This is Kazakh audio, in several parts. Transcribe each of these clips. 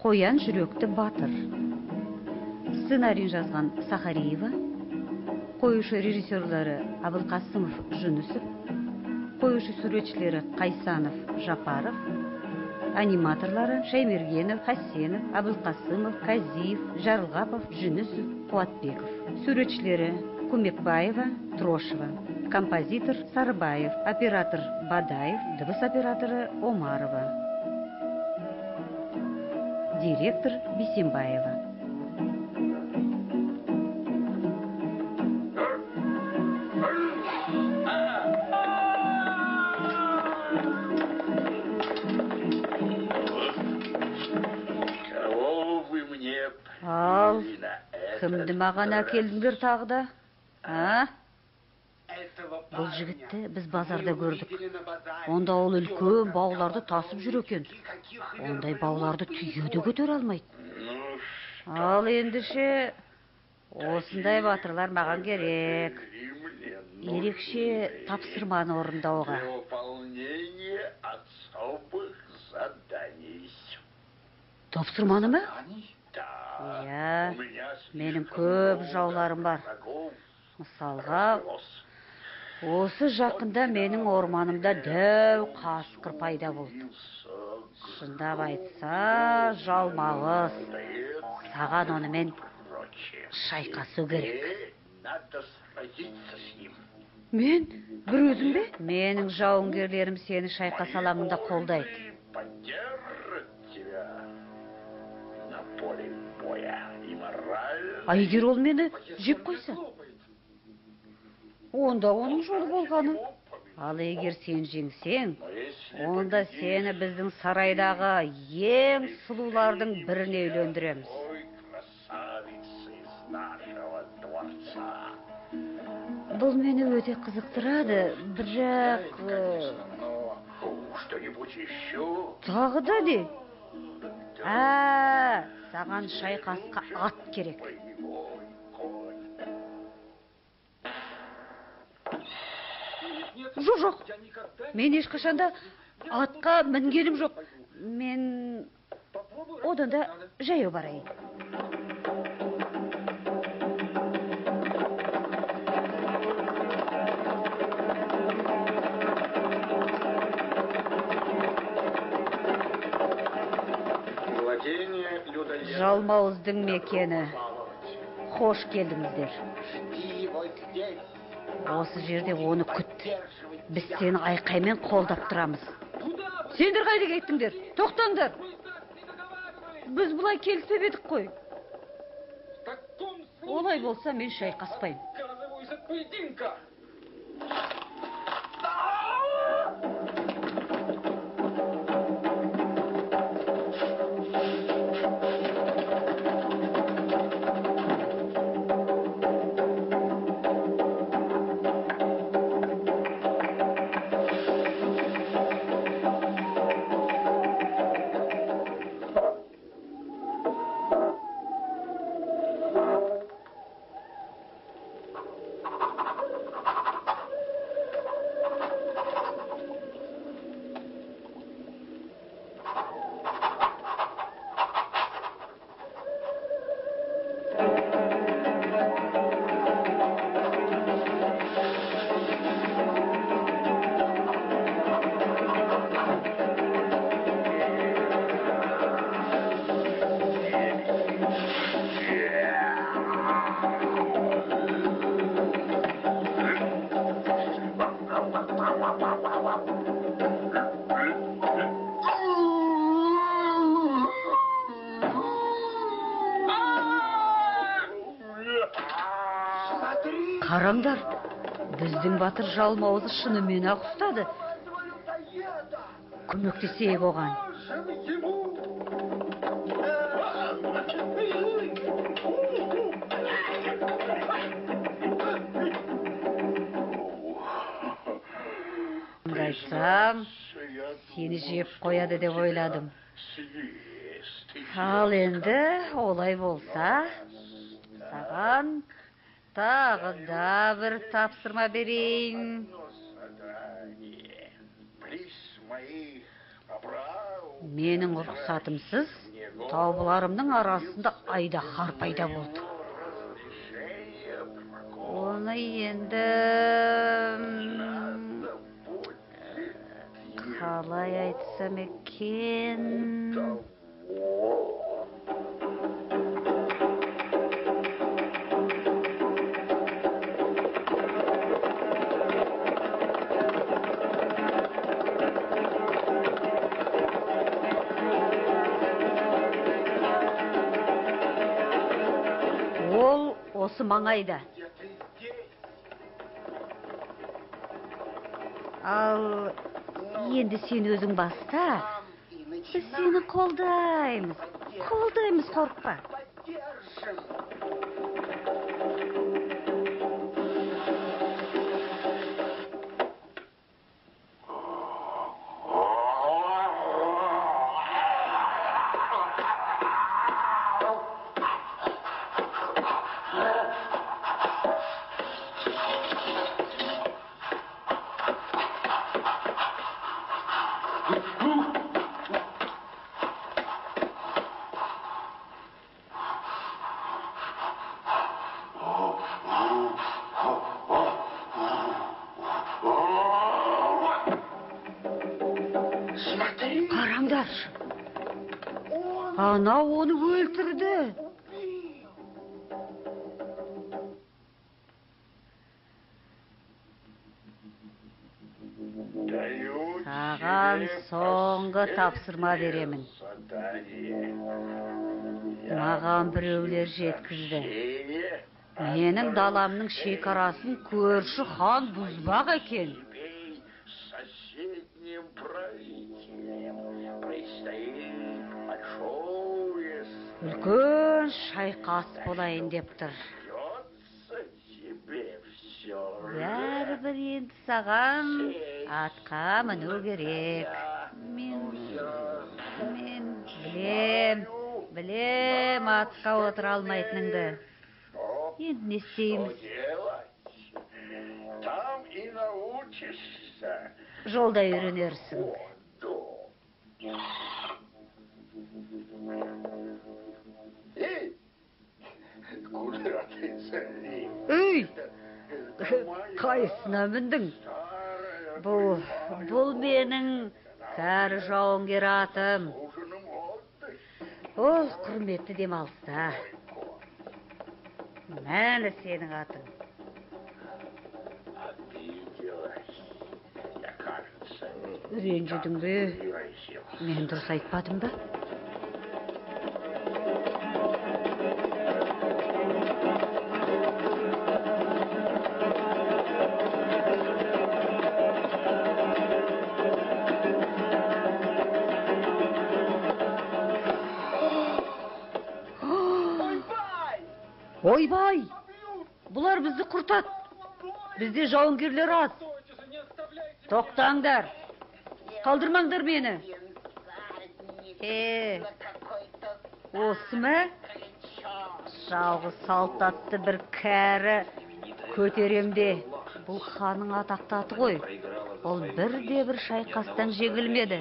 Қоян жүректі батыр. Сценарийін жазған Сахариева, қоюшы режиссерлары Абылқасымов, Жүнісов, қоюшы суретшілері Қайсанов, Жапаров, аниматорлары Шаймергенов, Хасенов, Абылқасымов, Казиев, Жарылғапов, Жүнісов, Қуатбеков. Суретшілері Көмекбаева, Трошева, композитор Сарыбаев, оператор Бадаев, дыбыс операторы Омарова, директор Бисембаева. Кого вы мне Ал, привели на этот кімді маған әкелдіңдер тағы да? А? Бұл жігітті біз базарда көрдік. Онда ол үлкен бауларды тасып жүр екен. Ондай бауларды түйе де көтере алмайды. Ну, Ал ендеше осындай батырлар маған керек. мне Ерекше тапсырманы орындауға. для выполнения особых заданий. Тапсырманы ма? Да, Иә, у меня менің слишком көп много жауларым бар. врагов Мысалға, развелось. осы жақында менің орманымда дәу қасқыр пайда болды. Шындап айтса, жалмауыз. Саған онымен Прочее. шайқасу керек. И надо сразиться с ним. Мен бір өзім бе? Менің жауынгерлерім сені шайқас алаңында қолдайды. И поддержат тебя на поле боя. И морально, А егер ол мені жеп қойса? Онда оның жолы болғаны. Ал егер сен жеңсең, Но если онда победишь, сені біздің сарайдағы ең сұлулардың біріне үйлендіреміз. ой, красавица из нашего дворца. Бұл мені өте қызықтырады, бірақ Конечно, но что-нибудь еще? тағы да не? Ә, саған шайқасқа ат керек. Боевой конь. Жоқ, жоқ. Мен ешқашанда атқа мінгенім жоқ. Мен одан да жаяу барайын. Владение людоеда. Жалмауыздың мекені. Хош келдіңіздер. Жди его здесь. Осы жерде оны күт. Біз сені айқаймен қолдап тұрамыз. Сендер қайда кеттіңдер? Тоқтаңдар. Біз бұлай келіспеп едік қой. Олай болса мен шайқаспаймын. Отказываюсь от поединка. Қараңдар, біздің батыр жалмауызы шынымен ақ ұстады. Көмектесейік оған. Айтсам, сені жеп қояды деп ойладым. Ал енді олай болса, саған тағы да бір тапсырма берейін. Задание. Близ моих побрал Менің рұқсатымсыз Тауларымның арасында айдаһар пайда болды. Оны енді қалай айтсам екен? Ол осы маңайда. Ал енді сен өзің баста. Біз сені қолдаймыз. Қолдаймыз, қорықпа. Қараңдаршы. Анау оны өлтірді. Саған соңғы тапсырма беремін. Маған біреулер жеткізді. Менің даламның шекарасын көрші хан бұзбақ екен. Үлкен шайқас болайын деп тұр. Бәрібір енді саған атқа міну керек. Мен білем атқа отыра алмайтыныңды. Енді не істейміз? Жолда үйренерсің. Ей! Қайсына міндің? Бұл менің кәрі жауынгер атым. Ол құрметті демалыста. Мәні сенің атың. Ренжідің бе? Мен дұрыс айтпадым ба? Ойбай! Бұлар бізді құртады. Бізде жауынгерлер аз. Тоқтаңдар. Қалдырмаңдар мені. Осы ма? Жалғыз салт атты бір кәрі көтеремде. Бұл ханның атақты аты ғой. Ол бірде-бір шайқастан жеңілмеді.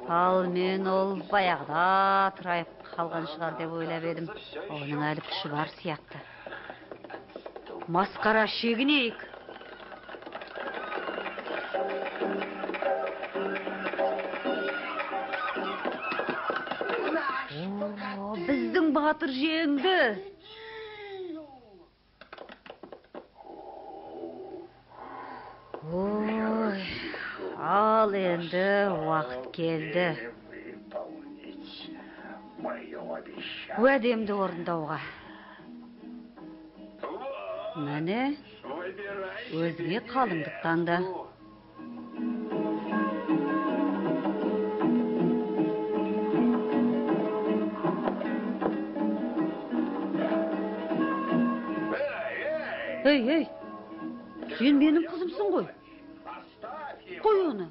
Ал мен ол баяғыда тырайып қалған шығар деп ойлап едім. Оның әлі күші бар сияқты. Масқара, шегінейік. О, біздің батыр жеңді. Ой, ал енді уақыт келді. Уәдемді орындауға. Міне, өзіңе қалыңдық таңда. Ей, ей, сен менің қызымсың ғой. Қой оны.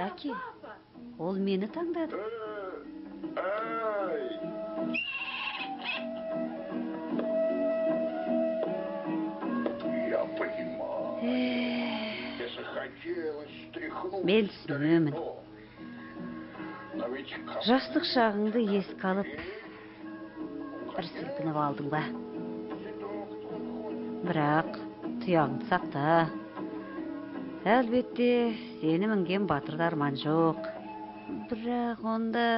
Әке, ол мені таңдады. Мен түсінемін. Но ведь Жастық шағыңды еске алып, бір сілкініп алдың ба? Бірақ тұяғыңды сақта. Әлбетте, сені мінген батырда арман жоқ. Бірақ онда